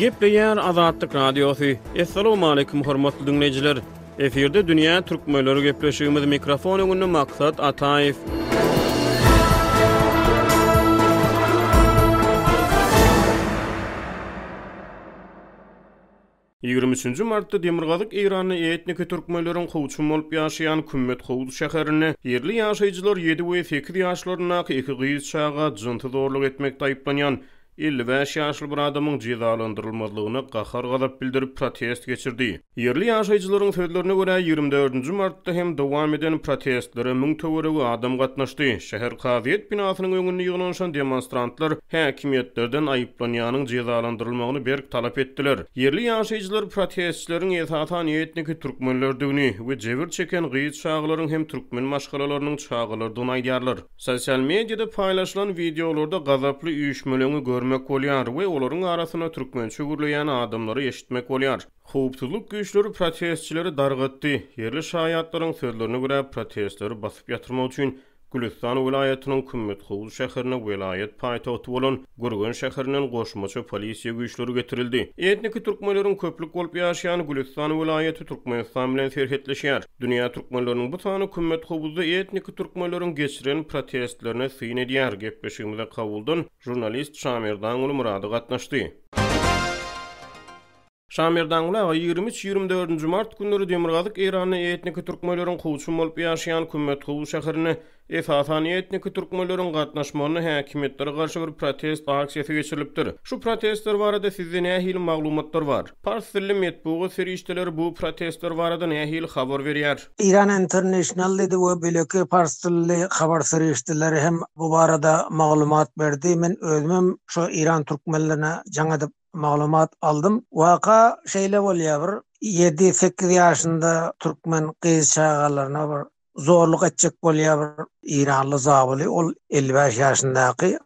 Gepleýär Azatlyk Radiosy. Assalamualaikum hormatly diňleýjiler. Efirde dünýä türkmenleri gepleşigimiz mikrofon öňünde Maksat Ataýew. 23-nji martda demirgazyk Eýranda etniki türkmenleriň kowçum bolup ýaşaýan Kümmet-Howuz şäherinde ýerli ýaşaýjylar ýedi we sekiz ýaşlaryndaky iki gyz çaga jynsy zorluk etmekde aýyplanýan 55 ýaşly bir adamyň jezalandyrylmazlygyna gahar-gazap bildirip protest geçirdi. Ýerli ýaşaýjylaryň sözlerine görä, 24-nji martda hem dowam eden protestlere müň töweregi adam gatnaşdy. Şäher kazyýet binasynyň öňünde ýygnanyşan demonstrantlar häkimiýetlerden aýyplanýanyň jezalandyrylmagyny berk talap etdiler. Ýerli ýaşaýjylar protestçileriň esasan etniki türkmenlerdigini we jebir çeken gyz çagalaryň hem türkmen maşgalalarynyň çagalarydygyny aýdýarlar. Sosial mediada paýlaşylan wideolarda gazaply üýşmeleňi görmek bolýar we olaryň arasynda türkmençe gürleýän adamlary eşitmek bolýar. Howpsuzlyk güýçleri protestçileri dargatdy. Ýerli şaýatlaryň sözlerine görä, protestleri basyp ýatyrmak üçin Gülüstan welaýatynyň Kümmet-Howuz şäherine welaýat paýtagty bolan Gürgen şäherinden goşmaça polisiýa güýçleri getirildi. Etniki türkmenleriň köplük bolup ýaşaýan Gülüstan welaýaty Türkmenistan bilen serhetleşýär. Dünýä türkmenleriniň bu sany Kümmet-Howuzda etniki türkmenleriň geçiren protestlerine syn edýär. Gepleşigimize Kabuldan žurnalist Şamerdanguly Myrady gatnaşdy. Şamerdanguly aga, 23, 24-nji mart günleri Demirgazyk Eýranda etniki türkmenleriň kowçum bolup ýaşaýan Kümmetgowuz şäherinde esasan etniki türkmenleriň gatnaşmagynda häkimiýetlere garşy bir protest aksiýasy geçirilipdir. Şu protestler barada sizde nähili maglumatlar bar? Pars dilli metbugat serişdeleri bu protestler barada nähili habar berýär? Iran International diýdi we beýleki pars dilli habar serişdeleri hem bu barada maglumat berdi. Men özümem şo Eýran türkmenlerine jaň edip maglumat aldym. Waka şeýle bolýar, bir ýedi-sekiz ýaşynda türkmen gyz çagalaryna bir zorluk etjek bolýar bir eýranly zabyly, ol 55 ýaşyndaky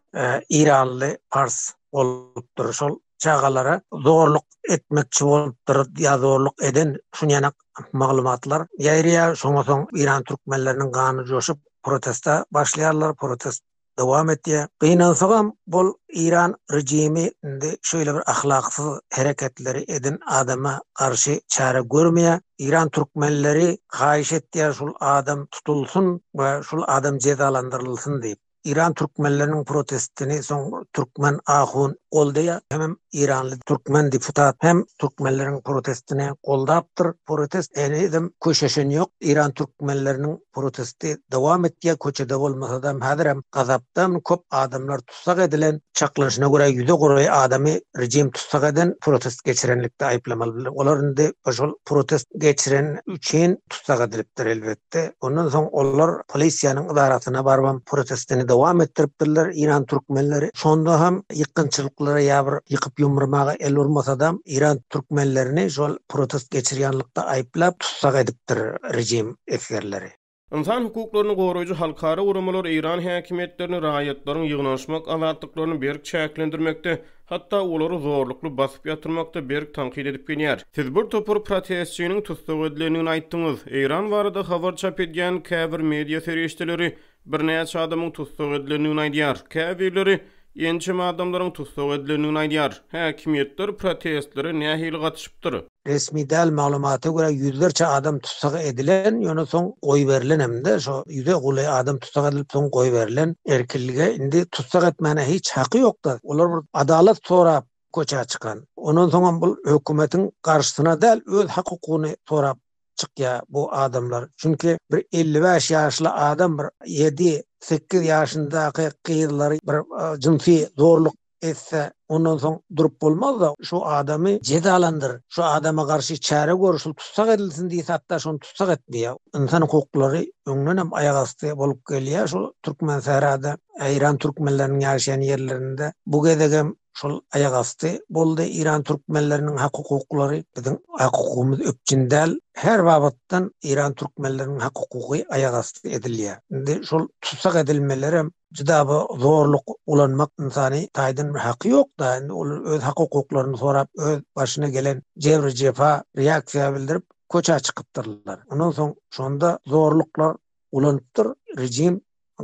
eýranly pars bolupdyr. Şol çagalara zorluk etmekçi bolupdyr ýa zorluk eden şunýanak maglumatlar ýaýraýar. Şoňa soň eýran türkmenleriniň gany joşup proteste başlaýarlar, protest dowam etýär. Gynansagam bol Eýran rejimi indi şeýle bir ahlaksyz hereketleri eden adama garşy çäre görmeýär. Eýran türkmenleri haýyş etýär şul adam tutulsyn we şul adam jezalandyrylsyn diýip. Eýran türkmenleriniň protestini soň türkmen ahun goldaýar hemem Eýranly türkmen deputat hem türkmenleriň protestini goldapdyr. Protest henizem köşeşen ýok. Eýran türkmenleriniň Protesti dowam etýär, köçede bolmasadam häzirem gazapdan köp adamlar tussag edilen, çaklanyşyna görä ýüze golaý adamy rejim tussag eden, protest geçirenlikde aýyplamaly. Olar indi şol protest geçiren üçin tussag edilipdir elbetde. Ondan soň olar polisiýanyň edarasyna barybam protestini dowam etdiripdirler, Eýran türkmenleri. Şonda hem ýykgynçylyklara ýa bir ýykyp-ýumurmaga el urmasadam, Eýran türkmenlerini şol protest geçirýänlikde aýyplap tussag edipdir rejim. esgerleri. Ynsan hukuklaryny goraýjy halkara guramalar eýran häkimiýetlerini raýatlaryň ýygnanyşmak azatlyklaryny berk çäklendirmekde, hatda olary zorlukly basyp ýatyrmakda berk tankyt edip gelýär. Siz bir topar protestçiniň tussag edilendigini aýtdyňyz. Eýran barada habar çap edýän käbir media serişdeleri birnäçe adamyň tussag edilendigini aýdýar. Käbirleri ençeme adamlaryň tussag edilendigini aýdýar. Häkimiýetler protestlere nähili gatyşypdyr? Resmi däl maglumata görä ýüzlerçe adam tussag edilen, ýöne soň goýberilen hem-de şo ýüze golaý adam tussag edilip soň goýberilen erkinlige indi tussag etmäne hiç haky ýokda. Olar bir adalat sorap köçä çykan. Ondan soňam bul hökümetiň garşysyna däl öz hak-hukugyny sorap çykýar bu adamlar. Çünki bir 55 ýaşly adam bir ýedi, sekiz ýaşyndaky gyzlary bir jynsy zorluk etse, ondan soň durup bolmaz-da, şu adamy jezalandyr, şu adama garşy çäre gör, şul tussag edilsin diýse, hatda şony tussag etmeýär. Ynsan hukuklary öňdenem aýagasty bolup gelýär şu Türkmensährada, Eýran türkmenleriniň ýaşaýan ýerlerinde. Bu gezegem şol aýagasty boldy Eýran türkmenleriniň hak-hukuklary. Biziň hak-hukugymyz üpjün däl. Her babatdan Eýran türkmenleriniň hak-hukugy aýagasty edilýär. Indi şol tussag edilmelerem Juda bu zorluk ulanmak ynsany taýdan bir haky ýok-da, indi ol öz hak-hukuklaryny sorap, öz başyna gelen jebri-jepa reaksiýa bildirip köçä çykypdyrlar. Ondan soň şonda zorluklar ulanypdyr rejim.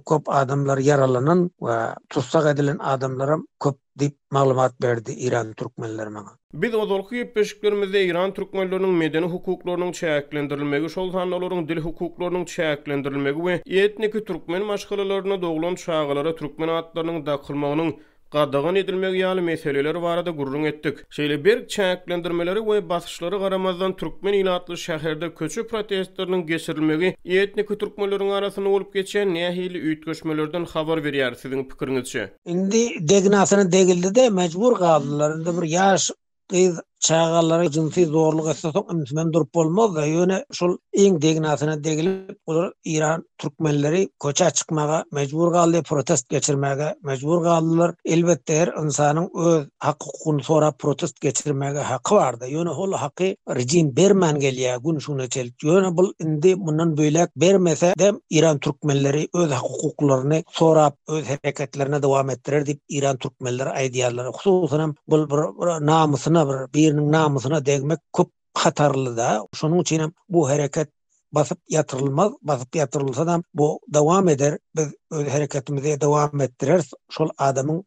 Köp adamlar ýaralanan we tussag edilen adamlaram köp diýip maglumat berdi Eýran türkmenleri maňa. Biz ozalky gepleşiklerimizde Eýran türkmenleriniň medeni hukuklarynyň çäklendirilmegi, şol sanda olaryň dil hukuklarynyň çäklendirilmegi we etniki türkmen maşgalalarynda doglan çagalara türkmen atlarynyň dakylmagynyň gadagan edilmegi ýaly meseleler barada gürrüň etdik. Şeýle berk çäklendirmelere we basyşlara garamazdan türkmen ilatly şäherde köçe protestleriniň geçirilmegi etniki türkmenleriň arasynda bolup geçýän nähili üýtgeşmelerden habar berýär siziň pikiriňizçe? Indi degnasyna degildi-de mejbur galdylar. Indi bir ýaş gyz çagalara jynsy zorluk etse soň ümsümem durup bolmaz-da, ýöne şol iň degnasyna degilip olar Eýran türkmenleri köçä çykmaga mejbur galdy, protest geçirmäge mejbur galdylar. Elbetde her ynsanyň öz hak-hukugyny sorap protest geçirmäge haky barda, ýöne ol haky rejim bermän gelýär gün şuna çenli. Ýöne bul indi mundan beýläk bermese-de Eýran türkmenleri öz hak-hukuklaryny sorap öz hereketlerini dowam etdirer diýip Eýran türkmenleri aýdýarlar. Hususanam bul bir namysyna bir biriniň namysyna degmek köp hatarlyda. Şonuň üçinem bu hereket basyp ýatyrylmaz, basyp ýatyrylsadam bu dowam eder. Biz öz hereketimizi dowam etdireris. Şol adamyň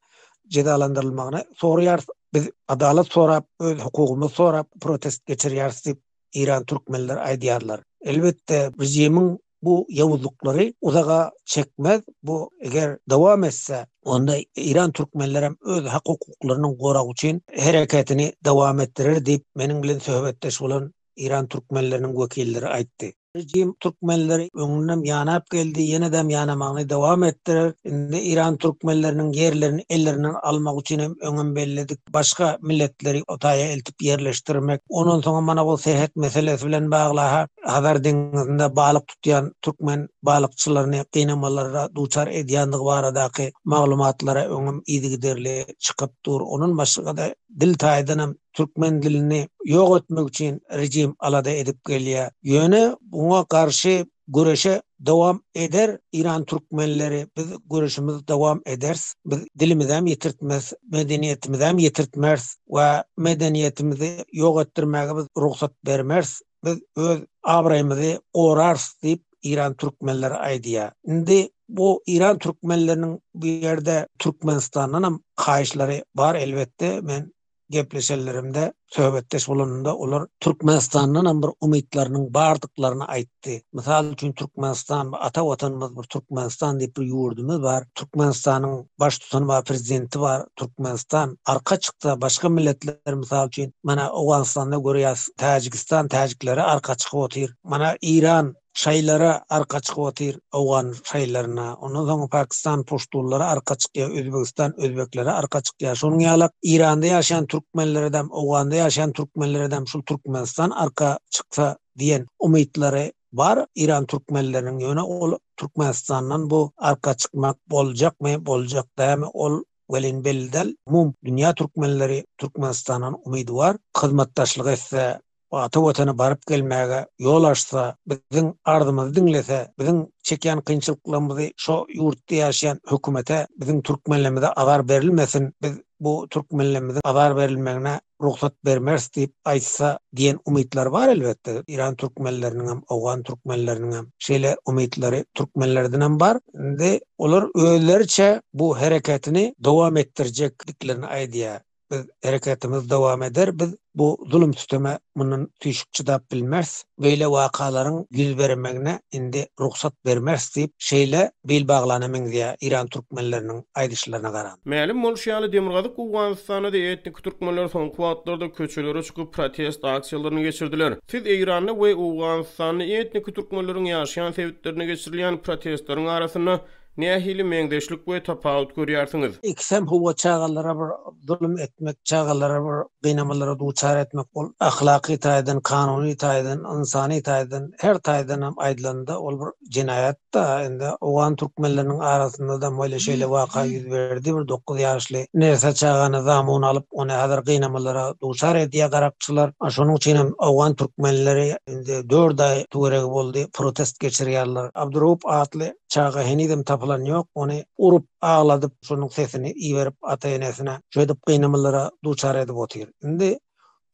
jezalandyrylmagyny soraýarys. Biz adalat sorap, öz hukugymyzy sorap protest geçirýäris diýip Eýran türkmenleri aýdýarlar. Elbetde režimiň bu ýowuzlyklary uzaga çekmez, bu eger dowam etse, onda Eýran türkmenlerem öz hak-hukuklarynyň goragy üçin hereketini dowam etdirer diýip, meniň bilen söhbetdeş bolan Eýran türkmenleriniň wekilleri aýtdy. Rejim türkmenleri öňündem ýanap geldi, ýenedem ýanamagyny dowam etdirer. Indi Eýran türkmenleriniň ýerlerini ellerinden almak üçin hem öňem belledik, başga milletleri o taýa eltip ýerleşdirmek. Ondan soňam mana bu serhet meselesi bilen bagly-ha Hazar deňzinde balyk tutýan türkmen balykçylaryny gynamalara duçar edýändigi baradaky maglumatlara öňem yzygiderli çykyp dur. Ondan başga-da dil taýdanam türkmen dilini ýok etmek üçin rejim alada edip gelýär. Ýöne buňa garşy göreşe dowam eder Eýran türkmenleri biz göreşimizi dowam ederis. Biz dilimizem ýitirtmeris, medeniýetimizem ýitirtmeris we medeniýetimizi ýok etdirmäge biz rugsat bermeris. Biz öz abraýymyzy gorarys diýip Eýran türkmenleri aýdýar. Indi bu Eýran türkmenleriniň bu ýerde Türkmenistandanam haýyşlary bar elbetde. Men gepleşenlerimde, söhbetdeş bolanymda olar Türkmenistandanam bir umytlarynyň bardyklaryny aýtdy. Mysal üçin Türkmenistan, ata watanymyz bir Türkmenistan diýip bir ýurdumyz bar. Türkmenistanyň baştutany bar, prezidenti bar. Türkmenistan arka çyksa başga milletler mysal üçin mana Owganystanda görýäs, Täjigistan täjiklere arka çykyp otyr. Mana Eýran şaýlara arka çykyp otyr, owgan şaýlaryna. Ondan soň Pakistan puştunlara arka çykýar, Özbegistan özbeklere arka çykýar. Şonuň ýalak Eýranda ýaşaýan türkmenleredem, Owganda ýaşaýan türkmenleredem şul Türkmenistan arka çyksa diýen umytlary bar Eýran türkmenleriniň. Ýöne ol Türkmenistandan bu arka çykmak boljakmy, boljak dälmi ol welin belli däl. Umum dünýä türkmenleri Türkmenistandan umydy bar. Hyzmatdaşlyk etse, ata watana baryp gelmäge ýol açsa, biziň arzymyzy diňlese, biziň çekýän kynçylyklarymyzy şo ýurtda ýaşaýan hökümete, biziň türkmenlerimize azar berilmesin, biz bu türkmenlerimiziň azar berilmegine rugsat bermeris diýip aýtsa diýen umytlary bar elbetde. Eýran türkmenleriniňem, owgan türkmenleriniňem şeýle umytlary türkmenlerdenem bar. Indi olar özleriçe bu hereketini dowam etdirjekdiklerini aýdýar. Biz hereketimiz dowam eder, biz bu zulum-süteme mundan süýşüp çydap bilmeris, beýle wakalaryň ýüz bermegine indi rugsat bermeris diýip, şeýle bil baglana meňzeýär Eýran türkmenleriniň aýdyşlaryna garanda. Mälim bolşy ýaly, Demirgazyk Owganystanda-da etniki türkmenler soňky wagtlarda köçelere çykyp protest aksiýalaryny geçirdiler. Siz Eýranda we Owganystanda etniki türkmenleriň ýaşaýan sebitlerinde geçirilýän protestleriň arasynda Nähili meňzeşlik we tapawut görýärsiňiz? Ikisem hawa çagalara bir zulum etmek, çagalara bir gynamalara duçar etmek ol ahlaky taýdan, kanuny taýdan, ynsany taýdan her taýdanam aýdylanda ol bir jenaýat-da. Indi owgan türkmenleriniň arasynda-da böyle şeýle waka ýüz berdi, bir dokuz ýaşly neresse çagany zamun alyp, ony häzir gynamalara duçar edýär garakçylar. Şonuň üçinem owgan türkmenleri indi dört aý töweregi boldy protest geçirýärler. Abduraup atly Çaga henizem tapylan ýok, ony urup, agladyp, şonuň sesini iberip ata-enesine, şeýdip gynamalara duçar edip otyr. Indi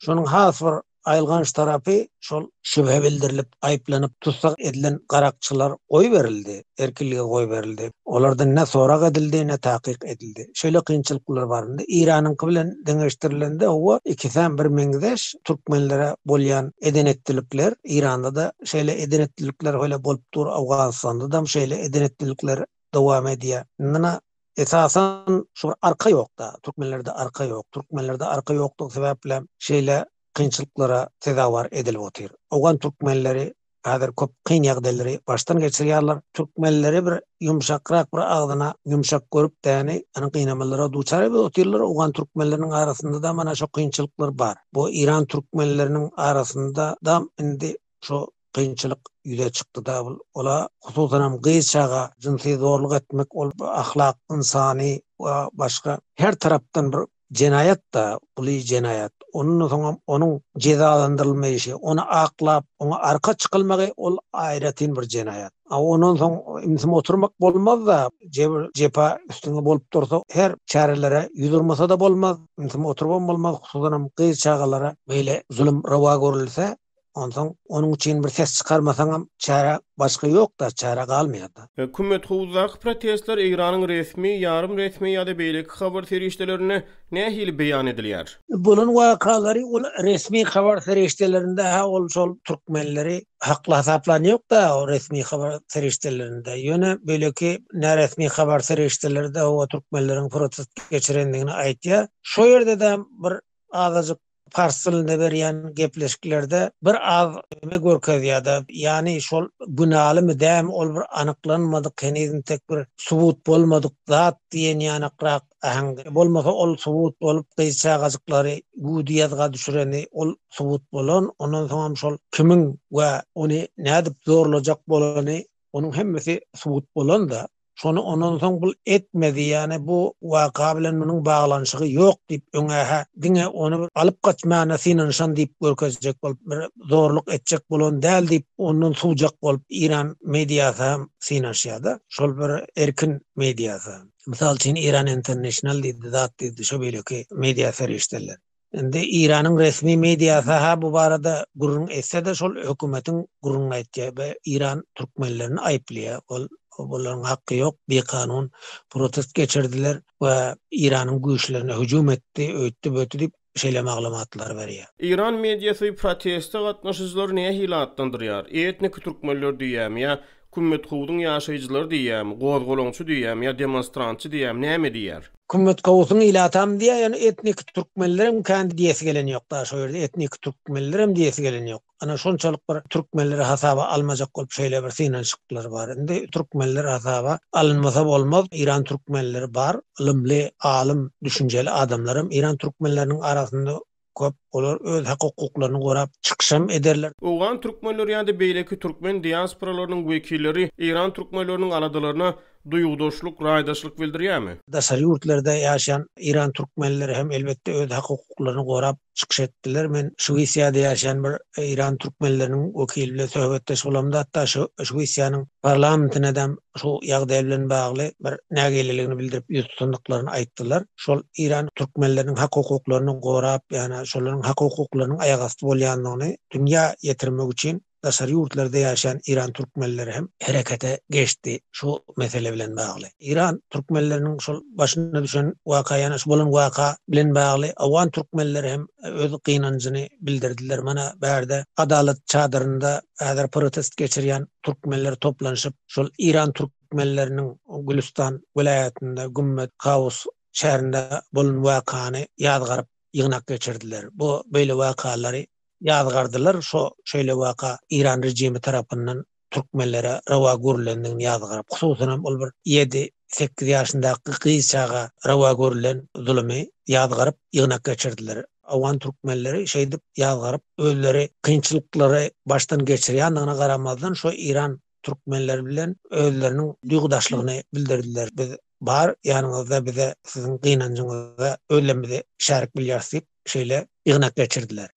şonuň has bir. Aýylganç tarapy şol şübhe bildirilip, aýyplanyp tussag edilen garakçylar goýberildi, erkinlige goýberildi. Olardan ne sorag edildi, ne takyk edildi. Şeýle kynçylyklar bar. Indi Eýranyňky bilen deňeşdirilende, hawa, ikisem birmeňzeş türkmenlere bolýan eden-etdilikler, Eýranda-da şeýle eden-etdilikler hole bolup dur, Owganystanda-dam şeýle eden-etdilikler dowam edýär. Indi Esasan şu bir arka ýokda, türkmenlerde arka ýok. Türkmenlerde arka ýokdugy sebäplem şeýle kynçylyklara sezewar edilip otyr. Owgan türkmenleri häzir köp kyn ýagdaýlary başdan geçirýärler. Türkmenleri bir ýumşakrak bir agzyna ýumşak görüp däni ana gynamalara duçar edip otyrlar. Owgan türkmenleriniň arasynda-da mana şo kynçylyklar bar. Bu Eýran türkmenleriniň arasynda-da indi şo kynçylyk ýüze çykdy-da, ola hususanam gyz çaga jynsy zorluk etmek ol ahlak, ynsany we başga her tarapdan bir jenaýat-da, uly jenaýat. Ondan soňam onuň jezalandyrylmaýşy, ony aklap, oňa arka çykylmagy ol aýratyn bir jenaýat. A ondan soň ümsüm oturmak bolmaz-da, jebir, jepa üstüňe bolup dursa her çärelere ýüz urmasa-da bolmaz, ümsüm oturybam bolmaz, hususanam gyz çagalara beýle zulum rowa görülse, Onsoň onuň üçin bir ses çykarmasaňam çäre başga ýok-da, çäre galmaýar-da. Kümmetgowuzdaky protestler Eýranyň resmi, ýarym resmi ýa-da beýleki habar serişdelerinde nähili beýan edilýär? Bolan wakalary ol resmi habar serişdelerinde-hä ol şol türkmenleri hakly hasaplan ýok-da o resmi habar serişdelerinde. Ýöne beýleki näresmi habar serişdeleri-de hawa türkmenleriň protest geçirendigini aýtýar. Şo ýerde-de bir azajyk pars dilinde berýän gepleşiklerde bir az neme görkezýärde, ýany şol günalymy dämi ol bir anyklanmadyk heniz intek bir subut bolmadyk zat diýen ýanakrak äheňde. Bolmasa ol subut bolup gyz çagajyklary güwdi ýazga düşüreni ol subut bolan, ondan soňam şol kimiň we ony nädip zorlajak bolany onuň hemmesi subut bolan-da. Şony ondan soň bul etmedi, ýagny bu waka bilen munuň baglanyşygy ýok diýip öňä-hä diňe ony bir alyp gaçmana synanyşan diýip görkezjek bolup, bir zorluk etjek bolan däl diýip ondan sowjak bolup Eýran mediasy hem synanyşýar-da, şol bir erkin mediasy. Mysal üçin Iran International diýdi, zat diýdi, şo beýleki media serişdeler. Indi Eýranyň resmi mediasy-ha bu barada gürrüň etse-de şol hökümetiň gürrüňini aýtýar we Eýran türkmenlerini aýyplaýar. Ol bularyň haky ýok, bikanun protest geçirdiler we Eýranyň güýçlerine hüjüm etdi, öýtdi-böýtdi diýip şeýle maglumatlary berýär. Eýran mediasy proteste gatnaşyjylary nähili atlandyrýar? Etniki türkmenler diýýärmi ýa Kümmetkowuzyň ýaşaýjylary diýýärmi, gozgalaňçy diýýärmi ýa demonstrantçy diýýärmi, näme diýýär? Kümmetkowusyň ilatam diýýär, ýöne etniki türkmenlerem kän diýesi gelen ýok da şo ýerde etniki türkmenlerem diýesi gelen ýok. Ana şonçalyk bir türkmenleri hasaba almajak bolup şeýle bir synanyşyklar bar. Indi türkmenler hasaba alynmasa bolmaz. Eýran türkmenleri bar, ylymly, alym, düşünjeli adamlaram Eýran türkmenleriniň arasynda köp. Olar öz hak-hukuklaryny gorap çykyşam ederler. Owgan türkmenleri ýa-da beýleki türkmen diasporalarynyň wekilleri Eýran türkmenleriniň aladalaryna duýgudaşlyk, raýdaşlyk bildirýärmi? Daşary ýurtlarda ýaşaýan Eýran türkmenleri hem elbetde öz hak-hukuklaryny gorap çykyş etdiler. Men Şwesiýada ýaşaýan bir Eýran türkmenleriniň wekili bilen söhbetdeş bolamda hatda şu Şwesiýanyň parlamentinedem şu ýagdaý bilen bagly bir nägileligini bildirip ýüz tutandyklaryny aýtdylar. Şol Eýran türkmenleriniň hak-hukuklaryny gorap, ýagny şolaryň hak-hukuklarynyň aýagasty bolýandygyny dünýä ýetirmek üçin daşary ýurtlarda ýaşaýan Eýran türkmenleri hem herekete geçdi şu mesele bilen bagly. Eýran türkmenleriniň şol başyna düşen waka, ýagny şu bolan waka bilen bagly owgan türkmenleri hem öz gynanjyny bildirdiler. Mana bärde Adalat çadyrynda häzir protest geçirýän türkmenler toplanyşyp, şol Eýran türkmenleriniň Gülüstan welaýatynda Gümmet Kawus şäherinde bolan wakany ýazgaryp ýygnak geçirdiler. Bu beýle wakalary ýazgardylar. Şo şeýle waka Eýran režimi tarapyndan türkmenlere rowa görülendigini ýazgaryp, hususanam ol bir ýedi, sekiz ýaşyndaky gyz çaga rowa görülen zulumy ýazgaryp ýygnak geçirdiler. Owgan türkmenleri şeýdip ýazgaryp, özleri kynçylyklary başdan geçirýändigine garamazdan şo Eýran türkmenleri bilen özleriniň duýgudaşlygyny bildirdiler. Biz bar ýanyňyzda bize siziň gynanjyňyza özlerimizi şärik bilýäris diýip şeýle ýygnak geçirdiler.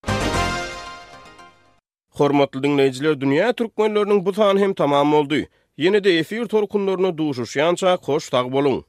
Hormatly diňleýjiler Dünýä Türkmenleriniň bu sany hem tamam boldy. Ýene-de efir tolkunlarynda duşuşýançak hoş sag boluň.